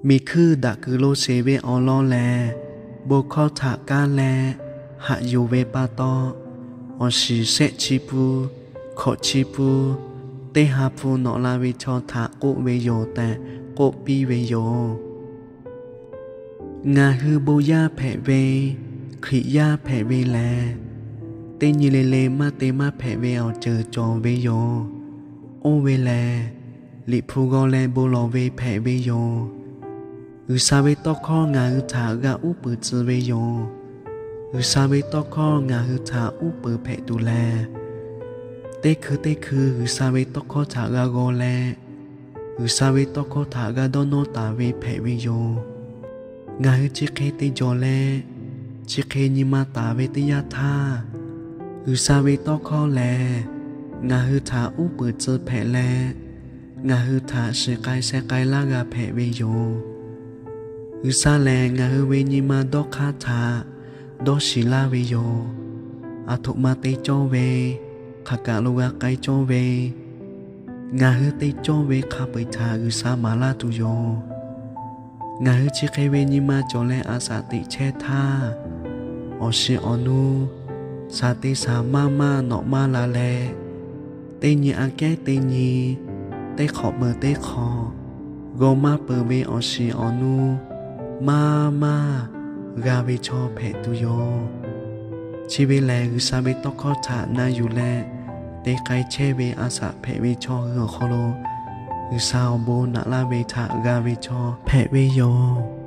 Miˬ hkuiˇ daꞈ kuiˬ lo sheˍ ve awˬ lawn lehˬ, bon hkawˇ htaꞈ kaˇ leh haꞈ yuˬ ve pa taw, awˬ shiˍ shehˆ chi pun, hkawꞈ chi pun, teˇ ha hpu nawꞈ la ve chaw htaꞈ k'oˆ ve yoˬ tehꞈ k'oˆ piˇ ve yoˬ. Ngaˬ hui bon yaˇ hpehꞈ ve, Hkriꞈ yaˇ hpehꞈ ve lehˬ, teˇ nyi le le maˇ te maˇ hpehꞈ ve awˬ ceuˬ cawˬ ve yoˬ. Oˇ ve lehˬ, Liꞈ hpu g'aw leh bon lawˬ ve hpehꞈ ve yoˬ. G'uiˬsha ve tawˇ hkawˇ ngaˬ hui htaꞈ g'a uˉ peunˍ tcuh ve yoˬ. G'uiˬsha ve tawˇ hkawˇ ngaˬ hui htaꞈ uˉ peunˍ hpehꞈ tuˬ lehˬ, teˇ hkui teˇ hkui G'uiˬsha ve tawˇ hkawˇ htaꞈ g'a g'aw leh, G'uiˬsha ve tawˇ hkawˇ htaꞈ g'a dawˇ nawˇ taˍ ve hpehꞈ ve yoˬ. Ngaˬ hui chi hk'e te jawˬ leh, chi hk'e nyi ma taˍ ve teˇ yanˇ htaˇ, G'uiˬsha ve tawˇ hkawˇ lehˬ, ngaˬ hui htaꞈ uˉ peunˍ tcuh hpehꞈ leh, ngaˬ hui htaꞈ shiˍ k'ai sheh k'ai laˇ g'a hpehꞈ ve yoˬ. G'uiˬsha lehˬ, ngaˬ hui ve nyi ma dawˇ hk'aˇ htaꞈ dawˇ shiˍ laˇ ve yoˬ. Aˬ htoꞈ ma te cawˇ ve, hk'aˬ kaꞈ lo g'a k'ai cawˇ ve, ngaˬ hui te cawˇ ve hk'a peu-eˬ htaꞈ G'uiˬsha maˍ laˇ tuˬ yoˬ. Ngaˬ hui chi hk'e ve nyi ma cawˬ leh a shaꞈ teꞈ chehˇ htaˇ, awˬ shiˍ awˬ nu shaˍ te shaˍ maˇ maˇ nawꞈ maˇ la leh, teˇ nyi aꞈ kehˉ teˇ nyi, teˇ hk'awꞈ peuˬ teˇ hk'awꞈ, g'aw maˇ peuˬ ve awˬ shiˍ awˬ nu maˇ maˇ g'a ve chaw hpehꞈ tuˬ yoˬ. Chi ve lehˬ, G'uiˬsha ve tawˇ hkawˇ htaꞈ na yuˬ leh te k'ai chehˇ ve a shaꞈ hpehꞈ ve chaw hui awˬ hk'aw lo, G'uiˬsha awˬ bon naꞈ laˇ ve htaꞈ g'a ve chaw hpehꞈ ve yoˬ.